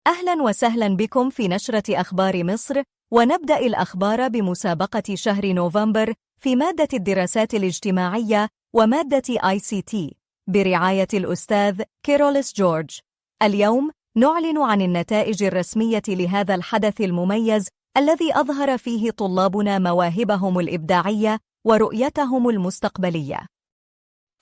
أهلا وسهلا بكم في نشرة أخبار مصر، ونبدأ الأخبار بمسابقة شهر نوفمبر في مادة الدراسات الاجتماعية ومادة ICT برعاية الأستاذ كيرولس جورج. اليوم نعلن عن النتائج الرسمية لهذا الحدث المميز الذي أظهر فيه طلابنا مواهبهم الإبداعية ورؤيتهم المستقبلية.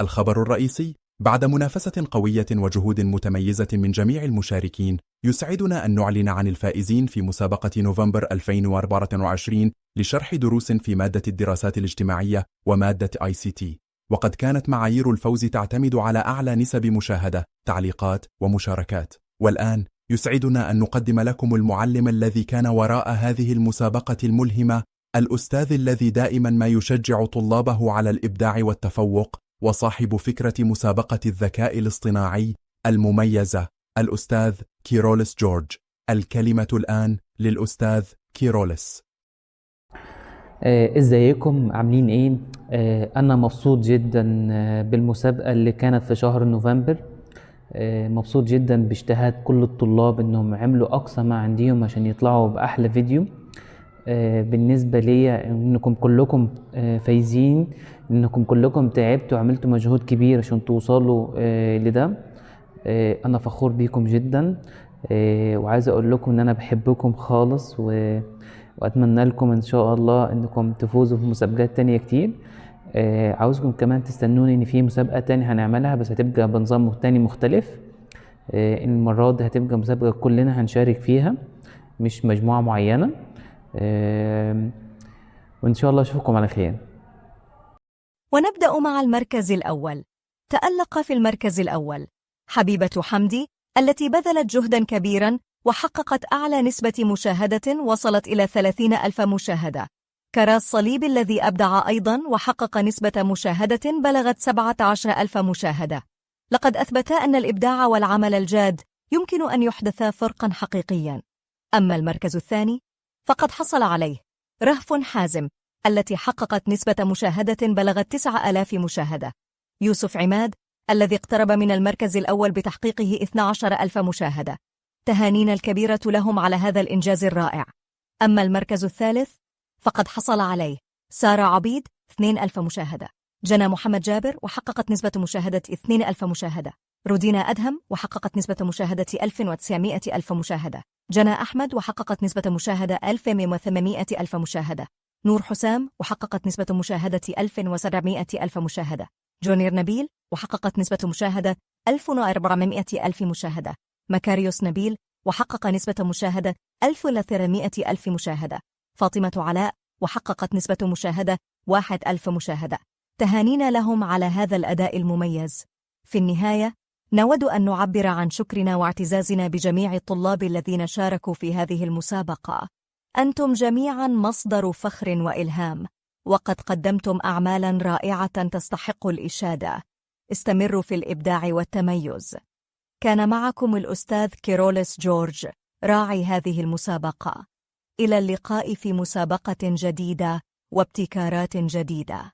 الخبر الرئيسي: بعد منافسة قوية وجهود متميزة من جميع المشاركين، يسعدنا أن نعلن عن الفائزين في مسابقة نوفمبر 2024 لشرح دروس في مادة الدراسات الاجتماعية ومادة ICT. وقد كانت معايير الفوز تعتمد على أعلى نسب مشاهدة، تعليقات ومشاركات. والآن يسعدنا أن نقدم لكم المعلم الذي كان وراء هذه المسابقة الملهمة، الأستاذ الذي دائما ما يشجع طلابه على الإبداع والتفوق، وصاحب فكرة مسابقة الذكاء الاصطناعي المميزة، الأستاذ كيرولس جورج. الكلمة الآن للأستاذ كيرولس. ازيكم عاملين ايه؟ انا مبسوط جدا بالمسابقة اللي كانت في شهر نوفمبر. مبسوط جدا باجتهاد كل الطلاب انهم عملوا اقصى ما عندهم عشان يطلعوا باحلى فيديو. بالنسبة لي انكم كلكم فايزين، انكم كلكم تعبتوا وعملتوا مجهود كبير عشان توصلوا لده. انا فخور بيكم جدا، وعايز اقول لكم ان انا بحبكم خالص، واتمنى لكم ان شاء الله انكم تفوزوا في مسابقات تانية كتير. عاوزكم كمان تستنوني ان في مسابقة تانية هنعملها، بس هتبقى بنظام تاني مختلف. المرة دي هتبقى مسابقة كلنا هنشارك فيها، مش مجموعة معينة. وإن شاء الله أشوفكم على خير. ونبدأ مع المركز الأول. تألق في المركز الأول حبيبة حمدي، التي بذلت جهدا كبيرا وحققت أعلى نسبة مشاهدة وصلت إلى 30,000 مشاهدة. كراس صليب الذي أبدع أيضا وحقق نسبة مشاهدة بلغت 17,000 مشاهدة. لقد أثبتا أن الإبداع والعمل الجاد يمكن أن يحدثا فرقا حقيقيا. أما المركز الثاني فقد حصل عليه رهف حازم، التي حققت نسبة مشاهدة بلغت 9,000 مشاهدة. يوسف عماد، الذي اقترب من المركز الأول بتحقيقه 12,000 مشاهدة. تهانينا الكبيرة لهم على هذا الإنجاز الرائع. أما المركز الثالث فقد حصل عليه سارة عبيد 2,000 مشاهدة. جنى محمد جابر وحققت نسبة مشاهدة 2,000 مشاهدة. رودينا أدهم وحققت نسبة مشاهدة 1,900,000 مشاهدة. جنى أحمد وحققت نسبة مشاهدة 1,800,000 مشاهدة. نور حسام وحققت نسبة مشاهدة 1,700,000 مشاهدة. جونير نبيل وحققت نسبة مشاهدة 1,400,000 مشاهدة. مكاريوس نبيل وحقق نسبة مشاهدة 1,300,000 مشاهدة. فاطمة علاء وحققت نسبة مشاهدة 1,000 مشاهدة. تهانينا لهم على هذا الأداء المميز. في النهاية نود أن نعبر عن شكرنا واعتزازنا بجميع الطلاب الذين شاركوا في هذه المسابقة. أنتم جميعا مصدر فخر وإلهام، وقد قدمتم أعمالا رائعة تستحق الإشادة. استمروا في الإبداع والتميز. كان معكم الأستاذ كيرولس جورج، راعي هذه المسابقة. إلى اللقاء في مسابقة جديدة وابتكارات جديدة.